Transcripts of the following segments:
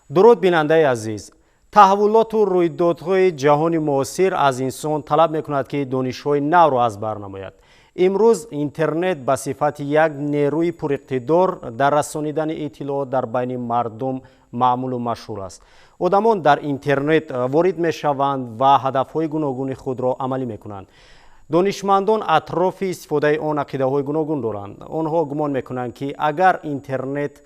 Дуруд, бинандаи азиз. Таҳаввулоту рӯйдодҳои ҷаҳони муосир аз инсон талаб мекунад, ки донишҳои навро аз бар намояд. Имрӯз интернет ба сифати як нерӯи пуриқтидор дар расонидани иттилоот дар байни мардум маъмулу машҳур аст. Одамон дар интернет ворид мешаванд ва ҳадафҳои гуногуни худро амалӣ мекунанд. Донишмандон атрофи истифодаи он ақидаҳои гуногун доранд. Онҳо гумон мекунанд, ки агар интернет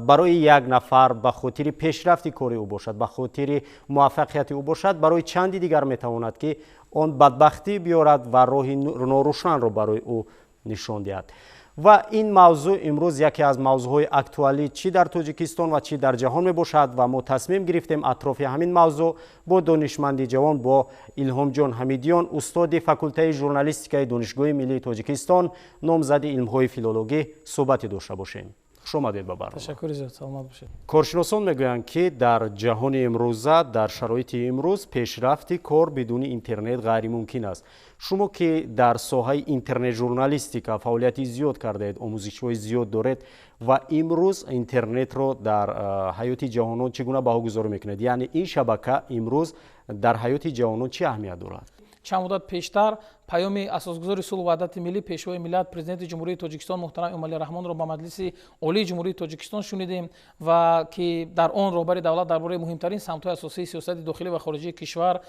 барои як нафар ба хотири пешрафти кори ӯ бошад, ба хотири муваффақияти ӯ бошад, барои чанди дигар метавонад, ки он бадбахтӣ биёрад ва роҳи норӯшанро барои ӯ нишон диҳад. Ва ин мавзӯъ имрӯз яке аз мавзӯъҳои актуалӣ чӣ дар Тоҷикистон ва чӣ дар ҷаҳон мебошад ва мо тасмим гирифтем атрофи ҳамин мавзӯъ бо донишманди ҷавон, бо Илҳомҷон Ҳамидиён, устоди факултаи журналистикаи Донишгоҳи миллии Тоҷикистон, номзади илмҳои филологӣ суҳбате дошта бошем. Хуш омадед ба барнома. Ташаккури зиёд, саломат бошед. Коршиносон мегӯянд, ки дар ҷаҳони имрӯза, дар шароити имрӯз пешрафти кор бидуни интернет ғайримумкин аст. Шумо, ки дар соҳаи интернет-журналистика фаъолияти зиёд кардаед, омӯзишҳои зиёд доред ва имрӯз интернетро дар ҳаёти ҷавонон чӣ гуна баҳогузорӣ мекунед? Яъне ин шабака имрӯз дар ҳаёти ҷавонон чӣ аҳамият дорад? Чанд муддат пештар паёми асосгузори сулҳу ваҳдати миллӣ, Пешвои миллат, Президенти Ҷумҳурии Тоҷикистон муҳтарам Эмомалӣ Раҳмонро ба Маҷлиси Олии Ҷумҳурии Тоҷикистон шунидем ва ки дар он роҳбари давлат дар бораи муҳимтарин самтҳои асосии сиёсати дохилӣ ва хориҷии кишвар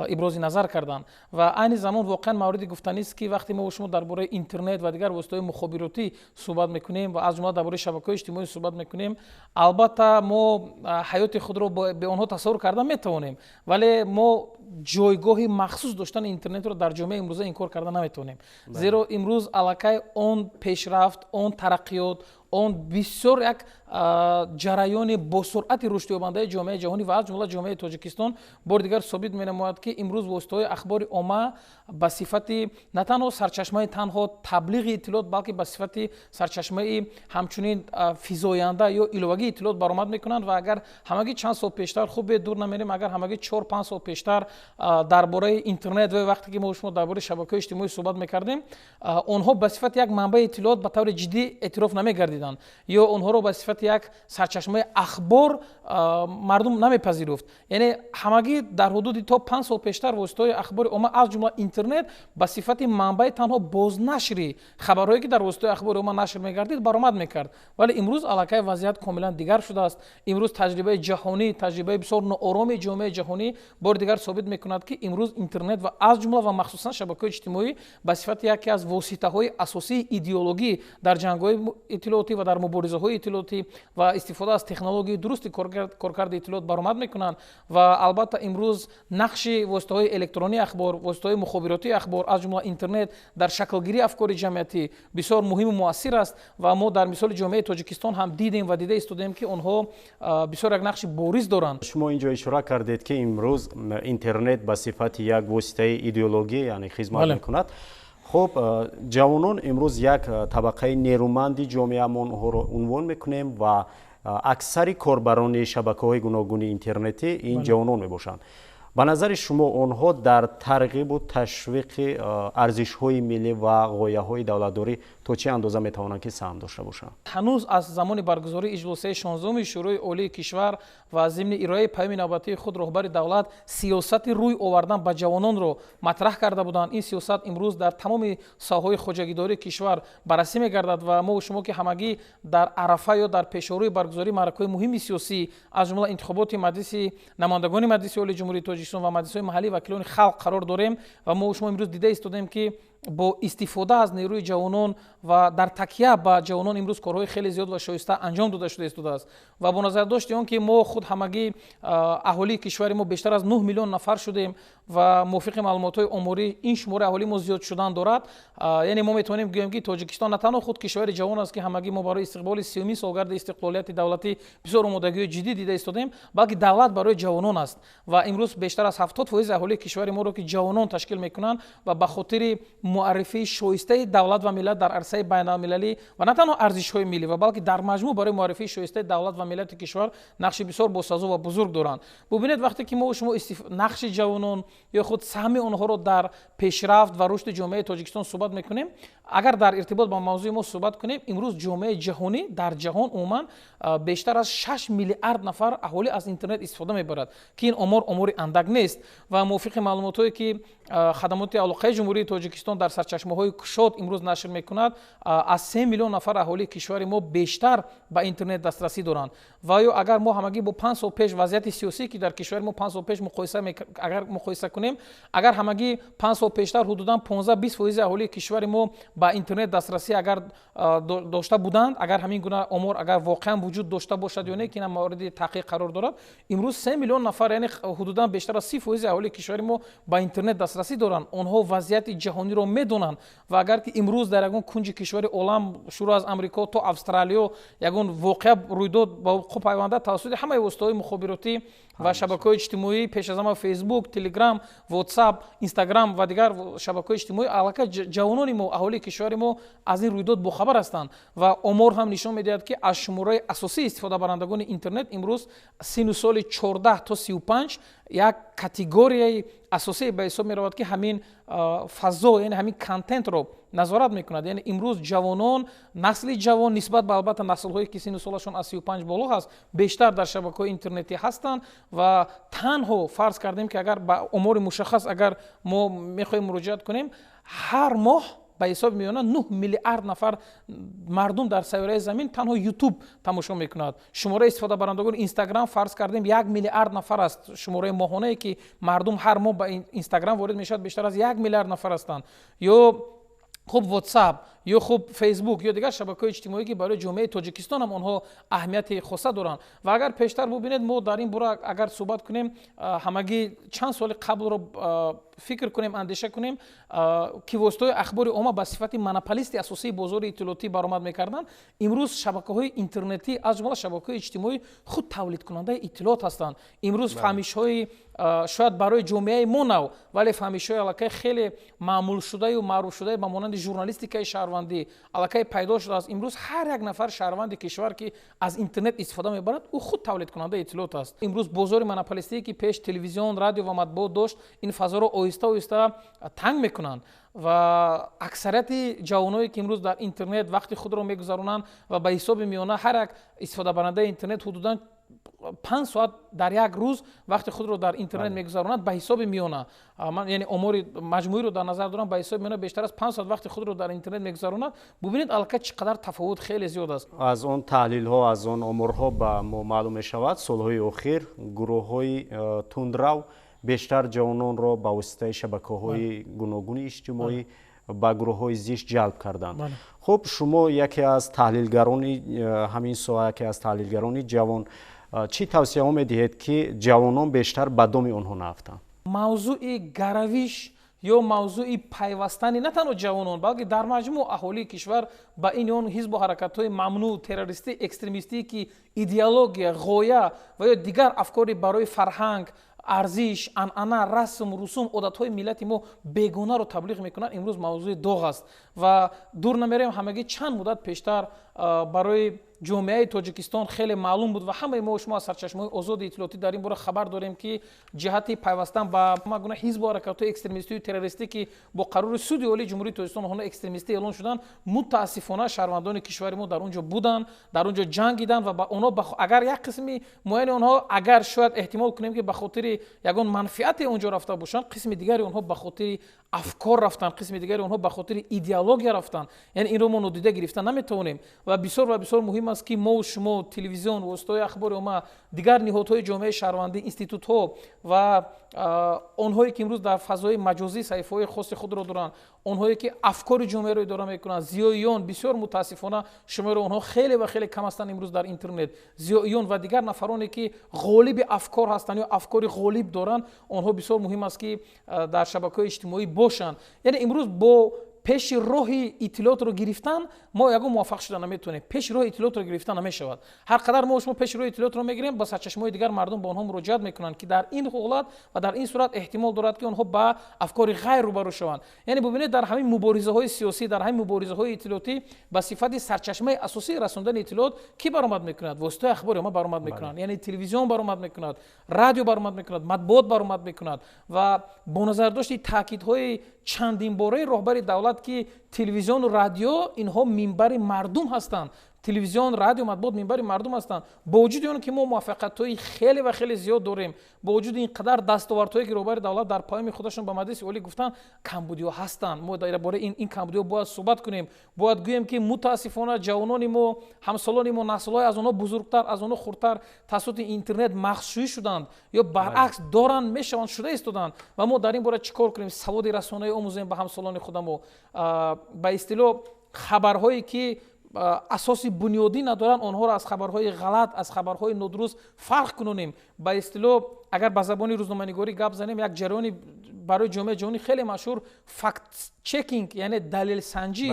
ибрози назар карданд. Ва айни замон воқеан мавриди гуфтанист, ки вақте мо шумо дар бораи интернет ва дигар воситаҳои мухобиротӣ суҳбат мекунем ва аз ҷумла дар бораи шабакаҳои иҷтимоӣ суҳбат мекунем, албатта мо ҳаёти худро бе онҳо тасаввур карда метавонем, вале мо ҷойгоҳи махсус доштани интернетро дар ҷомеаи имрӯза инкор карда наметавонем, зеро имрӯз аллакай он пешрафт, он тараққиёт, он бисёр як ҷараёни босуръати рушдёбандаи ҷомеаи ҷаҳонӣ ва аз ҷумла ҷомеаи Тоҷикистон бори дигар собит менамояд, ки имрӯз воситаҳои ахбори омма ба сифати на танҳо сарчашмаи танҳо таблиғи иттилоот, балки ба сифати сарчашмаи ҳамчунин физоянда ё иловагии иттилоот баромад мекунанд. Ва агар ҳамагӣ чанд сол пештар, хуб бе дур намерем, агар ҳамагӣ 4-5 сол пештар дар бораи интернет ва вақте ки мо шумо дар бораи шабакаҳои иҷтимоӣ суҳбат мекардем, онҳо ба сифати як манбаи иттилоот ба таври ҷиддӣ эътироф намегардиданд ё онҳоро ба сифати як сарчашмаи ахбор мардум намепазируфт, яъне ҳамагӣ дар ҳудуди то 5 сол пештар воситаҳои ахбори омма, аз ҷумла интернет, ба сифати манбаи танҳо бознашри хабарҳое, ки дар воситаҳои ахбори омма нашр мегардид, баромад мекард. Вале имрӯз аллакай вазъият комилан дигар шудааст. Имрӯз таҷрибаи ҷаҳонӣ, таҷрибаи бисёр ноороми ҷомеаи ҷаҳонӣ бори дигар собит мекунад, ки имрӯз интернет ва аз ҷумла ва махсусан шабакаҳои иҷтимоӣ ба сифати яке аз воситаҳои асосии идеологӣ дар ҷангҳои иттилоотӣ ва дар муборизаҳои иттилоотӣ ва истифода аз технологияи дурусти коркарди иттилоот баромад мекунанд. Ва албатта имрӯз нақши воситаҳои электронии ахбор, воситаҳои мухобиротии ахбор, аз ҷумла интернет, дар шаклгирии афкори ҷамъиятӣ бисёр муҳиму муассир аст. Ва мо дар мисоли ҷомеаи Тоҷикистон ҳам дидем ва дида истодаем, ки онҳо бисёр як нақши бориз доранд. Шумо ин ҷо ишора кардед, ки имрӯз интернет ба сифати як воситаи идеологӣ, яъне, хизмат мекунад. Хуб, ҷавонон имрӯз як табақаи нерӯманди ҷомеа мо онҳоро унвон мекунем ва аксари корбарони шабакаҳои гуногуни интернетӣ ин ҷавонон мебошанд. Ба назари шумо, онҳо дар тарғибу ташвиқи арзишҳои миллӣ ва ғояҳои давлатдорӣ то чӣ андоза метавонанд, ки саҳм дошта бошанд? Ҳанӯз аз замони баргузории иҷлосияи 16-уми Шӯрои Олии кишвар ва зимни ироаи паёми навбатии худ роҳбари давлат сиёсати рӯй овардан ба ҷавононро матраҳ карда буданд. Ин сиёсат имрӯз дар тамоми соҳаҳои хоҷагидории кишвар баррасӣ мегардад. Ва мо шумо, ки ҳамагӣ дар арафа ё дар пешорӯи баргузории маъракаҳои муҳими сиёсӣ, аз ҷумла интихоботи Маҷлиси намояндагони Маҷлиси Олии Ҷумҳурии Тоҷикистон ва маҷлисҳои маҳаллии вакилони халқ қарор дорем ва мо шумо имрӯз дида истодем, ки бо истифода аз нерӯи ҷавонон ва дар такя ба ҷавонон имрӯз корҳои хеле зиёд ва шоиста анҷом дода шуда истодааст. Ва бо назардошти он ки мо худ ҳамагӣ аҳолии кишвари мо бештар аз 9 миллион нафар шудем ва мувофиқи маълумотҳои оморӣ ин шумораи аҳолии мо зиёд шудан дорад, яъне мо метавонем гӯем, ки Тоҷикистон на танҳо худ кишвари ҷавон аст, ки ҳамагӣ мо барои истиқболи 30-умин солгарди истиқлолияти давлатӣ бисёр омодагиҳои ҷиддӣ дида истодем, балки давлат барои ҷавонон аст. Ва имрӯз бештар аз 70% аҳолии кишвари моро, ки ҷавонон ташкил мекунанд, ва ба хотири муаррифии шоистаи давлат ва миллат дар арсаи байналмилалӣ ва на танҳо арзишҳои миллӣ ва балки дар маҷмӯъ барои муаррифии шоистаи давлат ва миллати кишвар нақши бисёр босазо ва бузург доранд. Бубинед, вақте ки мо шумо нақши ҷавонон ё худ саҳми онҳоро дар пешрафт ва рушди ҷомеаи Тоҷикистон суҳбат мекунем, агар дар иртибот ба мавзӯи мо суҳбат кунем, имрӯз ҷомеаи ҷаҳонӣ дар ҷаҳон умуман бештар аз 6 миллиард нафар аҳолӣ аз интернет истифода мебарад, ки ин омор омори андак нест. Ва мувофиқи маълумотҳое ки хадамоти алоқаи Ҷумҳурии Тоҷикистон дар сарчашмаҳои кушод имрӯз нашр мекунад, аз 3 миллион нафар аҳолии кишвари мо бештар ба интернет дастрасӣ доранд. Ва ё агар мо ҳамагӣ бо 5 сол пеш вазъияти сиёсӣ, ки дар кишвари мо 5 сол пеш агар муқоиса кунем, агар ҳамагӣ 5 сол пештар ҳудудан 15-20% аҳолии кишвари мо ба интернет дастрасӣ агар дошта буданд, агар ҳамин гуна омор агар воқеан вуҷуд дошта бошад ё не, ки ин мавриди таҳқиқ қарор дорад, имрӯз 3 миллион нафар, яъне ҳудудан бештар аз 30% аҳолии кишвари мо ба интернет дастрасӣ доранд. Онҳо вазъияти ҷаҳониро медонанд ва агар ки имрӯз дар ягон кунҷи кишвари олам, шурӯъ аз Амрико то Австралиё, ягон воқеа рӯйдод ба вуқӯъ пайванда, тавассути ҳамаи воситаҳои мухобиротӣ ва шабакаҳои иҷтимоӣ, пеш аз ҳама Фейсбук, Телеграм, Ватсап, Инстаграм ва дигар шабакаҳои иҷтимоӣ, аллакай ҷавонони мо, аҳолии кишвари мо аз ин рӯйдод бохабар ҳастанд. Ва омор ҳам нишон медиҳад, ки аз шумораи асосии истифодабарандагони интернет имрӯз синну соли 14 то 35 як категорияи асосие ба ҳисоб меравад, ки ҳамин фазо, яъне ҳамин контентро назорат мекунад. Яъне имрӯз ҷавонон, насли ҷавон нисбат ба албатта наслҳое ки синну солашон аз 35 боло ҳаст, бештар дар шабакаҳои интернетӣ ҳастанд. Ва танҳо фарз кардем, ки агар ба омори мушаххас агар мо мехоҳем муроҷиат кунем, ҳар моҳ ба ҳисоби миёна 9 миллиард нафар мардум дар сайёраи замин танҳо Ютуб тамошо мекунад. Шумораи истифодабарандагони Инстаграм фарз кардем 1 миллиард нафар аст. Шумораи моҳонае ки мардум ҳар моҳ ба Инстаграм ворид мешавад, бештар аз 1 миллиард нафар ҳастанд. Ё хуб Ватсап, ё хуб Фейсбук, ё дигар шабакаҳои иҷтимоӣ, ки барои ҷомеаи Тоҷикистон ҳам онҳо аҳамияти хоса доранд. Ва агар пештар бубинед, мо дар ин бора агар суҳбат кунем, ҳамагӣ чанд соли қаблро фикр кунем, андеша кунем, ки воситаҳои ахбори омма ба сифати монополисти асосии бозори иттилоотӣ баромад мекарданд, имрӯз шабакаҳои интернетӣ, аз ҷумла шабакаҳои иҷтимоӣ, худ тавлидкунандаи иттилоот ҳастанд. Имрӯз фаҳмишҳои шояд барои ҷомеаи мо нав, вале фаҳмишҳои аллакай хеле маъмулшудаю маъруфшудае ба монанди журналистикаи шаҳрвандӣ аллакай пайдо шудааст. Имрӯз ҳар як нафар шаҳрванди кишвар, ки аз интернет истифода мебарад, ӯ худ тавлидкунандаи иттилоот аст. Имрӯз бозори монополистие, ки пеш телевизион, радио ва матбуот дошт, ин фазоро оҳиста оҳиста танг мекунанд. Ва аксарияти ҷавоное, ки имрӯз дар интернет вақти худро мегузаронанд ва ба ҳисоби миёна ҳар як истифодабарандаи интернет ҳудудан 5 соат дар як рӯз вақти худро дар интернет мегузаронад, ба ҳисоби миёна, ман яъне омори маҷмӯиро дар назар дорам, ба ҳисоби миёна бештар аз 5 соат вақти худро дар интернет мегузаронад. Бубинед, аллакай чӣ қадар тафовут хеле зиёд аст. Аз он таҳлилҳо, аз он оморҳо ба мо маълум мешавад, солҳои охир гурӯҳҳои тундрав бештар ҷавононро ба воситаи шабакаҳои гуногуни иҷтимоӣ ба гурӯҳҳои зишт ҷалб карданд. Хуб, шумо яке аз таҳлилгарони ҳамин соҳа, яке аз таҳлилгарони ҷавон, чӣ тавсияҳо медиҳед, ки ҷавонон бештар ба доми онҳо наафтанд? Мавзӯи гаравиш ё мавзӯи пайвастани на танҳо ҷавонон, балки дар маҷмӯъ аҳолии кишвар ба ин ё он ҳизбу ҳаракатҳои мамнӯъ, террористӣ, экстремистӣ, ки идеология, ғоя ва ё дигар афкори барои фарҳанг, арзиш, анъана, расм, русум, одатҳои миллати мо бегонаро таблиғ мекунанд, имрӯз мавзӯи доғ аст. Ва дур намерем, ҳамагӣ чанд муддат пештар барои ҷомеаи Тоҷикистон хеле маълум буд ва ҳамаи мо шумо аз сарчашмаҳои озоди иттилоотӣ дар ин бора хабар дорем, ки ҷиҳати пайвастан ба ҳама гуна ҳизбу ҳаракатҳои экстремистию террористӣ, ки бо қарори Суди Олии Ҷумҳурии Тоҷикистон онҳо экстремистӣ эълон шуданд, мутаассифона шаҳрвандони кишвари мо дар он ҷо буданд, дар он ҷо ҷангиданд ва ба онҳо, агар як қисми муайяни онҳо, агар шояд эҳтимол кунем, ки ба хотири ягон манфиате он ҷо рафта бошанд, қисми дигари онҳо ба хотири афкор рафтанд, қисми дигари онҳо ба хотири идеология рафтанд. Яъне инро мо нодида гирифта наметавонем. Ва бисёр ва бисёр муҳим аст, ки мо шумо, телевизион, воситаҳои ахбори омма, дигар ниҳодҳои ҷомеаи шаҳрвандӣ, институтҳо ва онҳое, ки имрӯз дар фазои маҷозӣ саҳифаҳои хоси худро доранд, онҳое, ки афкори ҷомеаро идора мекунанд, зиёиён, бисёр мутаассифона шумори онҳо хеле ва хеле кам ҳастанд имрӯз дар интернет, зиёиён ва дигар нафароне, ки ғолиби афкор ҳастанд ё афкори ғолиб доранд, онҳо бисёр муҳим аст, ки дар шабакаҳои иҷтимоӣ бошанд. Яъне имрӯз бо Пеши роҳи иттилоотро гирифтан мо ягон муваффақ шуда наметавонем. Пеши роҳи иттилоотро гирифтан намешавад. Ҳар қадар мо шумо пеши роҳи иттилоотро мегирем, ба сарчашмаҳои дигар мардум ба онҳо муроҷиат мекунанд, ки дар ин ҳолат ва дар ин сурат эҳтимол дорад, ки онҳо ба афкори ғайр рӯбарӯ шаванд. Яъне бубинед, дар ҳамин муборизаҳои сиёсӣ, дар ҳамин муборизаҳои иттилоотӣ ба сифати сарчашмаи асосии расондани иттилоот кӣ баромад мекунад? Воситаи ахбори омма баромад мекунанд, яъне телевизион баромад мекунад, радио баромад мекунад, матбуот баромад мекунад. Ва бо назардошти таъкидҳои чандинбораи роҳбари давлат, ки телевизиону радио инҳо минбари мардум ҳастанд, телевизион, радио, матбуот минбари мардум ҳастанд, бо вуҷуди он ки мо муваффақиятҳои хеле ва хеле зиёд дорем, бо вуҷуди ин қадар дастовардҳое, ки роҳбари давлат дар паёми худашон ба Маҷлиси Олӣ гуфтанд, камбудиҳо ҳастанд. Мо дар бораи ин камбудиҳо бояд суҳбат кунем. Бояд гӯем, ки мутаассифона ҷавонони мо, ҳамсолони мо, наслҳои аз онҳо бузургтар, аз онҳо хурдтар тавассути интернет мағшӯӣ шуданд ё баръакс доранд, мешаванд, шуда истоданд. Ва мо дар ин бора чӣ кор кунем? Саводи расонаӣ омӯзем ба ҳамсолони худамо. Ба истилоҳ, хабарҳое ки асоси бунёдӣ надоранд, онҳоро аз хабарҳои ғалат, аз хабарҳои нодуруст фарқ кунонем. Ба истилоҳ, агар ба забони рӯзноманигорӣ гап занем, як ҷараёни барои ҷомеаи ҷаҳонӣ хеле машҳур, fact checking, яъне далелсанҷӣ.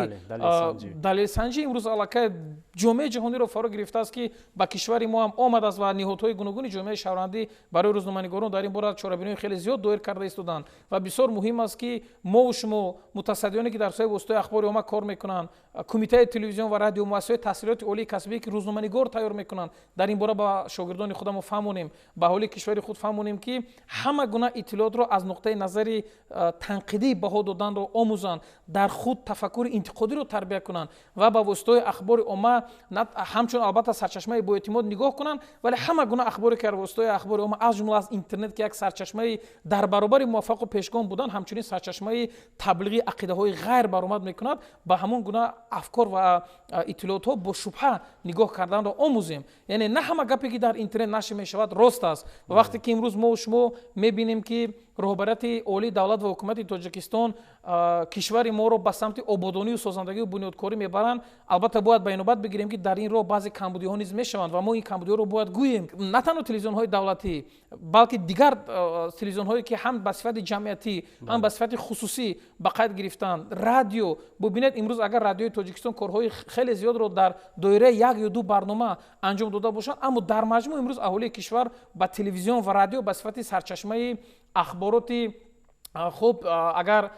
Далелсанҷӣ имрӯз аллакай ҷомеаи ҷаҳониро фаро гирифтааст, ки ба кишвари мо ҳам омадааст, ва ниҳодҳои гуногуни ҷомеаи шаҳрвандӣ барои рӯзноманигорон дар ин бора чорабиниҳои хеле зиёд доир карда истоданд. Ва бисёр муҳим аст, ки мову шумо, мутасаддиёне, ки дар соҳаи воситаҳои ахбори омма кор мекунанд, кумитаи телевизион ва радио, муассисаҳои таҳсилоти олии касбие, ки рӯзноманигор тайёр мекунанд, дар ин бора ба шогирдони худамо фаҳмонем, ба аҳолии кишвари худ фаҳмонем, ки ҳама гуна иттилоотро аз нуқтаи назари танқидӣ баҳо доданро омӯзанд, дар худ тафаккури интиқодиро тарбия кунанд ва ба воситаҳои ахбори омма ҳамчун албатта сарчашмаи боэътимод нигоҳ кунанд, вале ҳама гуна ахборе, ки дар воситаҳои ахбори омма, аз ҷумла аз интернет, ки як сарчашмаи дар баробари муваффақу пешгом будан ҳамчунин сарчашмаи таблиғи ақидаҳои ғайр баромад мекунад, ба ҳамон гуна афкор ва иттилоотҳо бо шубҳа нигоҳ карданро омӯзем. Яъне на ҳама гапе, ки дар интернет нашр мешавад, рост аст. Ва вақте ки имрӯз мо шумо мебинем, ки роҳбарияти олии давлат ва ҳукумати Тоҷикистон кишвари моро ба самти ободонию созандагию бунёдкорӣ мебаранд, албатта бояд ба инобат бигирем, ки дар ин роҳ баъзе камбудиҳо низ мешаванд ва мо ин камбудиҳоро бояд гӯем. На танҳо телевизионҳои давлатӣ, балки дигар телевизионҳое, ки ҳам ба сифати ҷамъиятӣ, ҳам ба сифати хусусӣ ба қайд гирифтанд, радио. Бубинед, имрӯз агар Радиои Тоҷикистон корҳои хеле зиёдро дар доираи як ё ду барнома анҷом дода бошанд, аммо дар маҷмӯъ имрӯз аҳолии кишвар ба телевизион ва радио ба сифати сарчашмаи ахбороти хуб, агар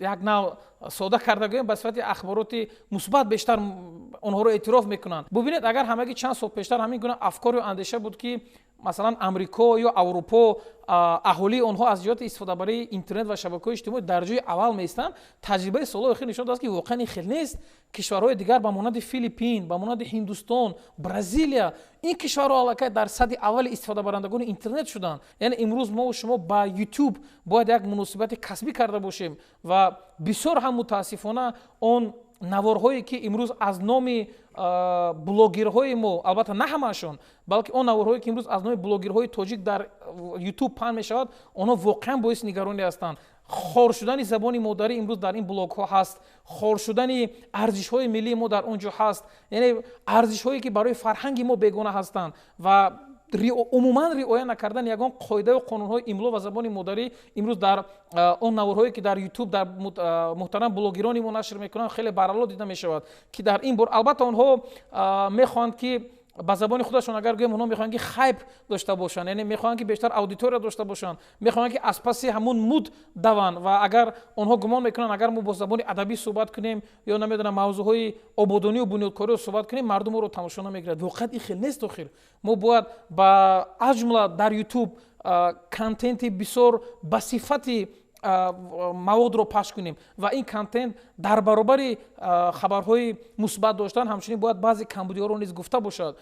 як нав сода карда гӯем, ба сифати ахбороти мусбат бештар онҳоро эътироф мекунанд. Бубинед, агар ҳамагӣ чанд сол пештар ҳамин гуна афкору андеша буд, ки масалан Амрико ё Аврупо аҳолии онҳо аз ҷиҳати истифодабарии интернет ва шабакаҳои иҷтимоӣ дар ҷои аввал меистанд, таҷрибаи солҳои охир нишон додааст, ки воқеан ин хел нест. Кишварҳои дигар ба монанди Филиппин, ба монанди Ҳиндустон, Бразилия, ин кишварҳо аллакай дар сади аввали истифодабарандагони интернет шуданд. Яъне имрӯз мо шумо ба Ютуб бояд як муносибати касбӣ карда бошем. Ва бисёр ҳам мутаассифона он наворҳое, ки имрӯз аз номи блогерҳои мо, албатта на ҳамаашон, балки он наворҳое, ки имрӯз аз номи блогерҳои тоҷик дар Ютуб паҳн мешавад, онҳо воқеан боиси нигаронӣ ҳастанд. Хор шудани забони модарӣ имрӯз дар ин блогҳо ҳаст, хор шудани арзишҳои миллии мо дар он ҷо ҳаст, яъне арзишҳое, ки барои фарҳанги мо бегона ҳастанд, ва умуман риоя накардани ягон қоидаю қонунҳои имло ва забони модарӣ имрӯз дар он наворҳое, ки дар Ютуб дар муҳтарам блогерони мо нашр мекунанд, хеле барало дида мешавад, ки дар ин бор албатта онҳо мехоҳанд, ки ба забони худашон агар гӯем, онҳо мехоҳанд, ки хайп дошта бошанд, яъне мехоҳанд, ки бештар аудитория дошта бошанд, мехоҳанд, ки аз паси ҳамун муд даванд. Ва агар онҳо гумон мекунанд, агар мо бо забони адабӣ суҳбат кунем ё намедонам мавзӯъҳои ободонию бунёдкориро суҳбат кунем, мардум моро тамошо намегирад. Воқеан ин хел нест. Охир мо бояд ба аз ҷумла дар Ютуб контенти бисёр ба сифати маводро пахш кунем ва ин контент дар баробари хабарҳои мусбат доштан ҳамчунин бояд баъзе камбудиҳоро низ гуфта бошад.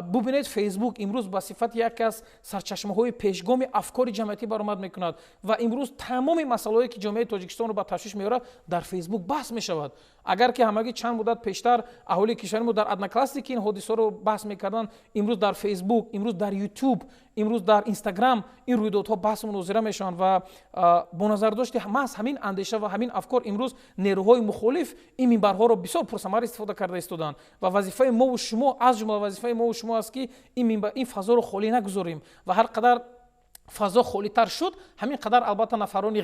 Бубинед, Фейсбук имрӯз ба сифати яке аз сарчашмаҳои пешгоми афкори ҷамъиятӣ баромад мекунад ва имрӯз тамоми масъалаҳое, ки ҷомеаи Тоҷикистонро ба ташвиш меорад, дар Фейсбук баҳс мешавад. Агар ки ҳамагӣ чанд муддат пештар аҳолии кишвари мо дар Одноклассники ин ҳодисаро баҳс мекарданд, имрӯз дар Фейсбук, имрӯз дар Ютуб, имрӯз дар Инстаграм ин рӯйдодҳо баҳсу мунозира мешаванд. Ва бо назардошти маҳз ҳамин андеша ва ҳамин афкор имрӯз нерӯҳои мухолиф ин минбарҳоро бисёр пурсамар истифода карда истоданд. Ва вазифаи мову шумо, аз ҷумла вазифаи мову шумо аст, ки ин фазоро холӣ нагузорем ва ҳар қадар Фазо холитар шуд, ҳамин қадар албатта нафарони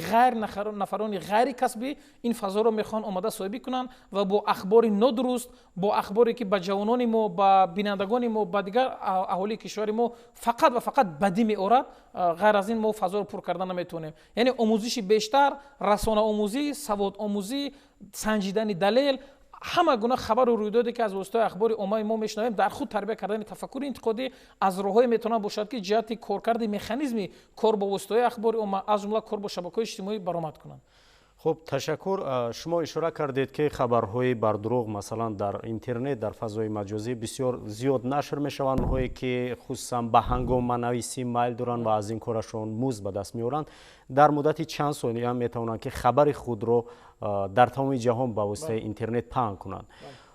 ғайри касбӣ ин фазоро мехоҳанд омада соҳибӣ кунанд ва бо ахбори нодуруст, бо ахборе ки ба ҷавонони мо, ба бинандагони мо, ба дигар аҳолии кишвари мо фақат ва фақат бадӣ меорад. Ғайр аз ин мо фазоро пур карда наметавонем. Яъне омӯзиши бештар, расонаомӯзӣ, саводомӯзӣ, санҷидани далел, ҳама гуна хабару рӯйдоде ки аз воситаҳои ахбори оммаи мо мешунавем, дар худ тарбия кардани тафаккури интиқодӣ аз роҳҳое метавонад бошад, ки ҷиҳати коркарди механизми кор бо воситаҳои ахбори омма, аз ҷумла кор бо шабакаҳои иҷтимоӣ, баромад кунанд. Хуб, ташаккур. Шумо ишора кардед, ки хабарҳои бардурӯғ, масалан, дар интернет, дар фазои маҷозӣ бисёр зиёд нашр мешаванд. Онҳое ки хусусан ба ҳангоманависӣ майл доранд ва аз ин корашон музд ба даст меоранд, дар муддати чанд сония метавонанд, ки хабари худро дар тамоми ҷаҳон ба воситаи интернет паҳн кунанд.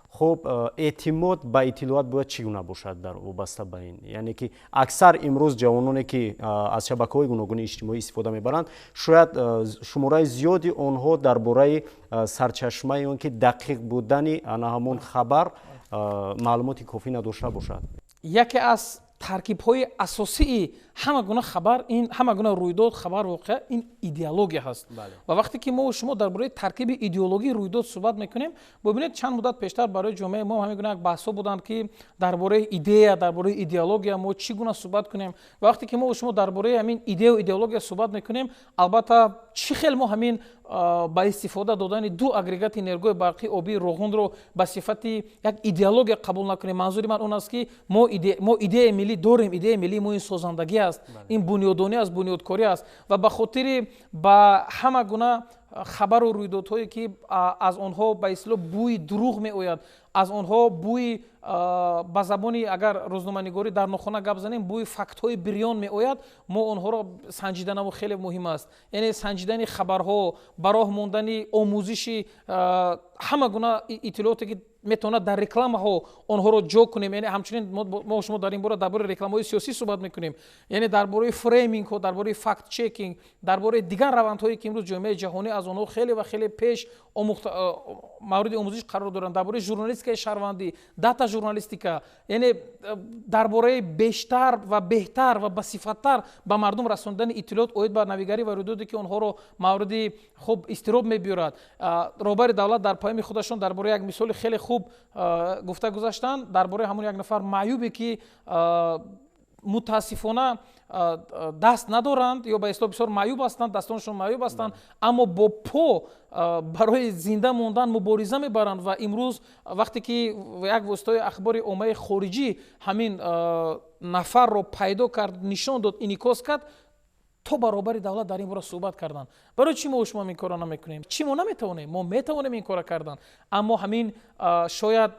Хуб, эътимод ба иттилоот бояд чӣ гуна бошад дар вобаста ба ин? Яъне ки аксар имрӯз ҷавононе, ки аз шабакаҳои гуногуни иҷтимоӣ истифода мебаранд, шояд шумораи зиёди онҳо дар бораи сарчашмаи он ки дақиқ будани ана ҳамон хабар маълумоти кофӣ надошта бошад. Яке аз таркибҳои асосии ҳама гуна хабар, ин ҳама гуна рӯйдод, хабар, воқеа, ин идеология ҳаст. Ва вақте ки мо шумо дар бораи таркиби идеологии рӯйдод суҳбат мекунем, бубинед, чанд муддат пештар барои ҷомеаи мо ҳамин гуна як баҳсҳо буданд, ки дар бораи идея, дар бораи идеология мо чӣ гуна суҳбат кунем. Вақте ки мо шумо дар бораи ҳамин идеяу идеология суҳбат мекунем, албатта, чӣ хел мо ҳамин ба истифода додани ду агрегати нерӯгоҳи барқи обии Роғунро ба сифати як идеология қабул накунем? Манзури ман он аст, ки мо идеяи миллӣ дорем. Идеяи миллии мо ин созандагӣ аст, ин бунёдонӣ аст, бунёдкорӣ аст. Ва ба хотири ба ҳама гуна хабару рӯйдодҳое, ки аз онҳо ба истилоҳ бӯи дурӯғ меояд, аз онҳо бӯи, ба забони агар рӯзноманигорӣ дар нохона гап занем, бӯи фактҳои бирён меояд, мо онҳоро санҷиданамо хеле муҳим аст. Яъне санҷидани хабарҳо, ба роҳ мондани омӯзиши ҳама гуна иттилооте, ки метавонад дар рекламаҳо онҳоро ҷо кунем. Яъне ҳамчунин мо шумо дар ин бора, дар бораи рекламаҳои сиёсӣ суҳбат мекунем, яъне дар бораи фреймингҳо, дар бораи факт-чекинг, дар бораи дигар равандҳое, ки имрӯз ҷомеаи ҷаҳонӣ аз онҳо хеле ва хеле пеш мавриди омӯзиш қарор доранд, дар бораи журналистикаи шаҳрвандӣ, дата журналистика, яъне дар бораи бештар ва беҳтар ва басифаттар ба мардум расондани иттилоот оид ба навигарӣ ва рӯйдоде, ки онҳоро мавриди хуб изтироб мебиёрад. Роҳбари давлат дар паёми худашон дар бораи як мисоли хеле хуб гуфта гузаштанд, дар бораи ҳамон як нафар маъюбе, ки мутаассифона даст надоранд ё ба истилоҳ бисёр маъюб ҳастанд, дастонашон маъюб ҳастанд, аммо бо по барои зинда мондан мубориза мебаранд. Ва имрӯз вақте ки як воситаи ахбори оммаи хориҷӣ ҳамин нафарро пайдо кард, нишон дод, инъикос кард, то баробари давлат дар ин бора суҳбат карданд. Барои чӣ мо шумо ин корро намекунем? Чӣ мо наметавонем? Мо метавонем ин корро кардан, аммо ҳамин шояд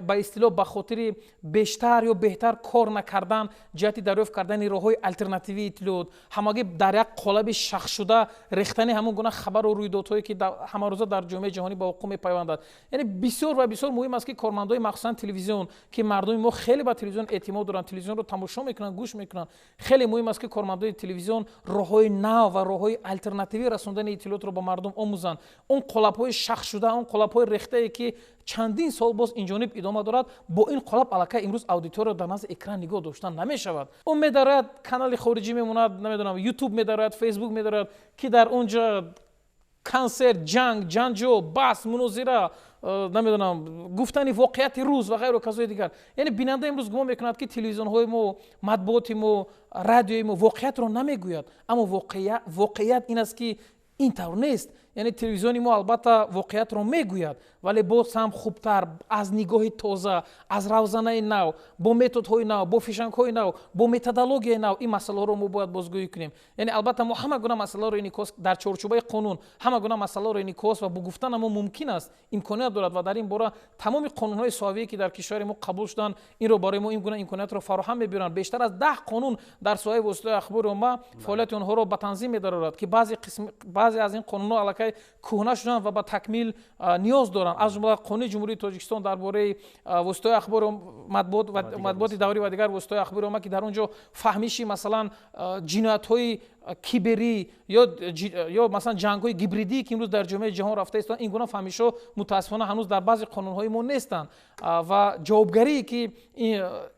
ба истилоҳ ба хотири бештар ё беҳтар кор накардан ҷиҳати дарёфт кардани роҳҳои алтернативии иттилоот, ҳамагӣ дар як қолаби шахшуда рехтани ҳамон гуна хабару рӯйдодҳое, ки ҳамарӯза дар ҷомеаи ҷаҳонӣ ба вуқӯъ мепайвандад. Яъне бисёр ва бисёр муҳим аст, ки кормандои махсусан телевизион, ки мардуми мо хеле ба телевизион эътимод доранд, телевизионро тамошо мекунанд, гӯш мекунанд, хеле муҳим аст, ки кормандои телевизион роҳҳои нав ва роҳҳои алтернативӣ расондани иттилоотро ба мардум омӯзанд. Он қолабҳои шахшуда, он қолабҳои рехтае, ки чандин сол боз инҷониб идома дорад, бо ин қолаб аллакай имрӯз аудитория дар назди экран нигоҳ доштан намешавад. Ӯ медарояд, канали хориҷӣ мемонад, намедонам, Ютуб медарояд, Фейсбук медарояд, ки дар он ҷо консерт, ҷанг, ҷанҷол, баҳс, мунозира, намедонам, гуфтани воқеияти рӯз ва ғайру казои дигар. Яъне бинанда имрӯз гумон мекунад, ки телевизионҳои мо, матбуоти мо, радиои мо воқеиятро намегӯяд, аммо воқеият ин аст, ки ин тавр нест. Яъне телевизиони мо албатта воқеиятро мегӯяд, вале боз ҳам хубтар, аз нигоҳи тоза, аз равзанаи нав, бо методҳои нав, бо фишангҳои нав, бо методологияи нав ин масъалаҳоро мо бояд бозгӯӣ кунем. Яъне албатта мо ҳама гуна масъалаҳоро инъикос дар чорчӯбаи қонун, ҳама гуна масъалаҳоро инъикос ва бо гуфтана мо мумкин аст, имконият дорад. Ва дар ин бора тамоми қонунҳои соҳавие, ки дар кишвари мо қабул шуданд, инро барои мо ин гуна имкониятро фароҳам мебиёранд. Бештар аз 10 қонун дар соҳаи воситаҳои ахбори омма фаъолияти онҳоро ба танзим медарорад, ки баъзе аз ин қонунҳо аллакай кӯҳна шуданд ва ба такмил ниёз доранд, аз ҷумла Қонуни Ҷумҳурии Тоҷикистон дар бораи воситаҳои ахбори матбуот ва матбуоти даврӣ ва дигар воситаҳои ахбори омма, ки дар он ҷо фаҳмиши, масалан, ҷиноятҳои киберӣ ё масалан ҷангҳои гибридӣ, ки имрӯз дар ҷомеаи ҷаҳон рафта истодаанд, ин гуна фаҳмишҳо мутаассифона ҳанӯз дар баъзе қонунҳои мо нестанд. Ва ҷавобгарие, ки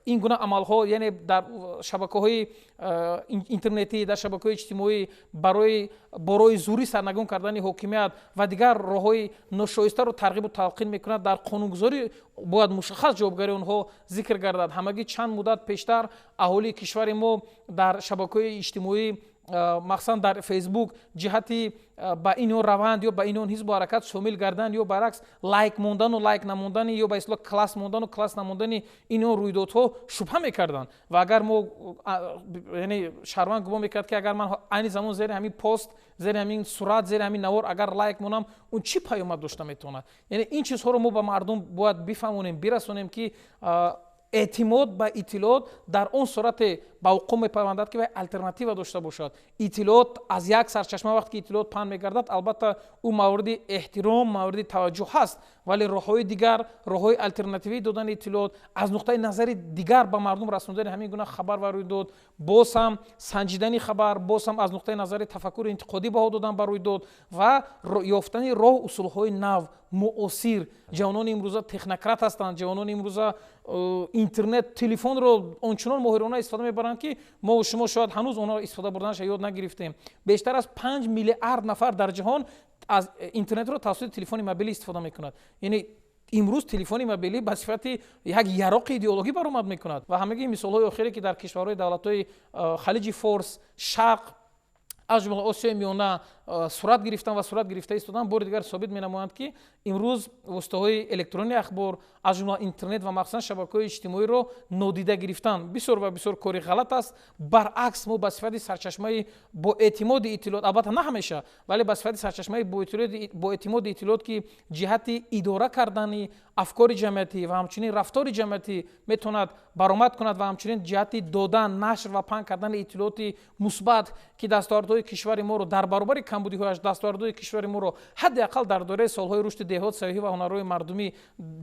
ин гуна амалҳо, яъне дар шабакаҳои интернетӣ, дар шабакаҳои иҷтимоӣ барои бо роҳи зӯрӣ сарнагун кардани ҳокимият ва дигар роҳҳои ношоистаро тарғибу талқин мекунад, дар қонунгузорӣ бояд мушаххас ҷавобгарии онҳо зикр гардад. Ҳамагӣ чанд муддат пештар аҳолии кишвари мо дар шабакаҳои иҷтимоӣ, махсусан дар Фейсбук, ҷиҳати ба ин ё раванд ё ба ин он ҳизбу ҳаракат шомил гардан ё баръакс лайк мондану лайк намондани ё ба истилоҳ класс мондану класс намондани ин он рӯйдодҳо шубҳа мекарданд. Ва агар мо, яъне шаҳрванд гумон мекард, ки агар ман айни замон зери ҳамин пост, зери ҳамин сурат, зери ҳамин навор агар лайк монам, он чӣ паёмад дошта метавонад? Яъне ин чизҳоро мо ба мардум бояд бифаҳмонем, бирасонем, ки эътимод ба иттилоот дар он сурате ба вуқӯъ мепайвандад, ки вай алтернатива дошта бошад. Иттилоот аз як сарчашма вақте ки иттилоот паҳн мегардад, албатта, ӯ мавриди эҳтиром, мавриди таваҷҷӯҳ ҳаст, вале роҳҳои дигар, роҳҳои алтернативии додани иттилоот, аз нуқтаи назари дигар ба мардум расондани ҳамин гуна хабар ва рӯйдод, боз ҳам санҷидани хабар, боз ҳам аз нуқтаи назари тафаккури интиқодӣ баҳо додан ба рӯйдод ва ёфтани роҳ, усулҳои нав, муосир. Ҷавонони имрӯза технократ ҳастанд. Ҷавонони имрӯза интернет, телефонро ончунон моҳирона истифода мебаранд, ки мо шумо шояд ҳанӯз онҳоро истифода бурданашро ёд нагирифтем. Бештар аз 5 миллиард нафар дар ҷаҳон аз интернетро тавассути телефони мобилӣ истифода мекунад. Яъне имрӯз телефони мобилӣ ба сифати як яроқи идеологӣ баромад мекунад. Ва ҳамагии мисолҳои охире, ки дар кишварҳои давлатҳои Халиҷи Форс, Шарқ, аз ҷумла Осиёи Миёна сурат гирифтан ва сурат гирифта истодан, бори дигар собит менамоянд, ки имрӯз воситаҳои электронии ахбор, аз ҷумла интернет ва махсусан шабакаҳои иҷтимоиро нодида гирифтан бисёр ва бисёр кори ғалат аст. Баръакс, мо ба сифати сарчашмаи боэътимоди иттилоот, албатта на ҳамеша, вале ба сифати сарчашмаи боэътимоди иттилоот, ки ҷиҳати идора кардани афкори ҷамъиятӣ ва ҳамчунин рафтори ҷамъиятӣ метавонад баромад кунад ва ҳамчунин ҷиҳати додан, нашр ва паҳн кардани иттилооти мусбат, ки дастовардҳои кишвари моро дар баробари камбудиҳояш, дастовардҳои кишвари моро ҳадди ақал дар доираи солҳои рушди деҳот, сайёҳӣ ва ҳунарҳои мардумӣ,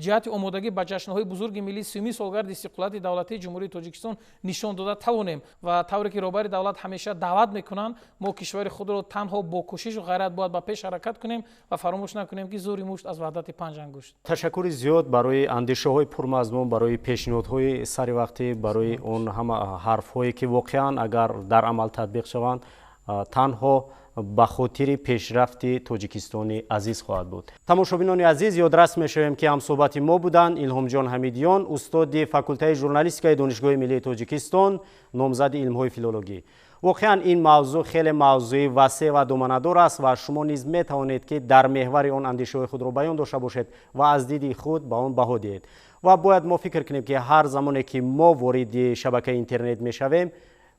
ҷиҳати омодагӣ ба ҷашнҳои бузурги миллӣ, 30-умин солгарди истиқлолияти давлатии Ҷумҳурии Тоҷикистон нишон дода тавонем. Ва тавре ки роҳбари давлат ҳамеша даъват мекунанд, мо кишвари худро танҳо бо кӯшишу ғайрат бояд ба пеш ҳаракат кунем ва фаромӯш накунем, ки зӯри мушт аз ваҳдати панҷ ангушт. Ташаккури зиёд барои андешаҳои пурмазмун, барои пешниҳодҳои саривақтӣ, барои он ҳама ҳарфҳое, ки воқеан агар дар амал татбиқ шаванд, танҳо ба хотири пешрафти Тоҷикистони азиз хоҳад буд. Тамошобинони азиз, ёдрас мешавем, ки ҳамсӯҳбати мо буданд Илҳомҷон Ҳамидиён, устоди факултаи журналистикаи Донишгоҳи миллии Тоҷикистон, номзади илмҳои филологӣ. Воқеан, ин мавзӯъ хеле мавзӯи васеъ ва доманадор аст ва шумо низ метавонед, ки дар меҳвари он андешаҳои худро баён дошта бошед ва аз диди худ ба он баҳо диҳед. Ва бояд мо фикр кунем, ки ҳар замоне ки мо вориди шабакаи интернет мешавем,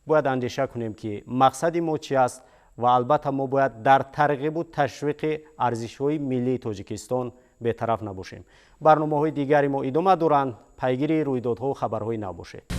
бояд андеша кунем, ки мақсади мо чи аст, ва албатта мо бояд дар тарғибу ташвиқи арзишҳои миллии Тоҷикистон бетараф набошем. Барномаҳои дигари мо идома доранд. Пайгири рӯйдодҳо, хабарҳои нав бошед.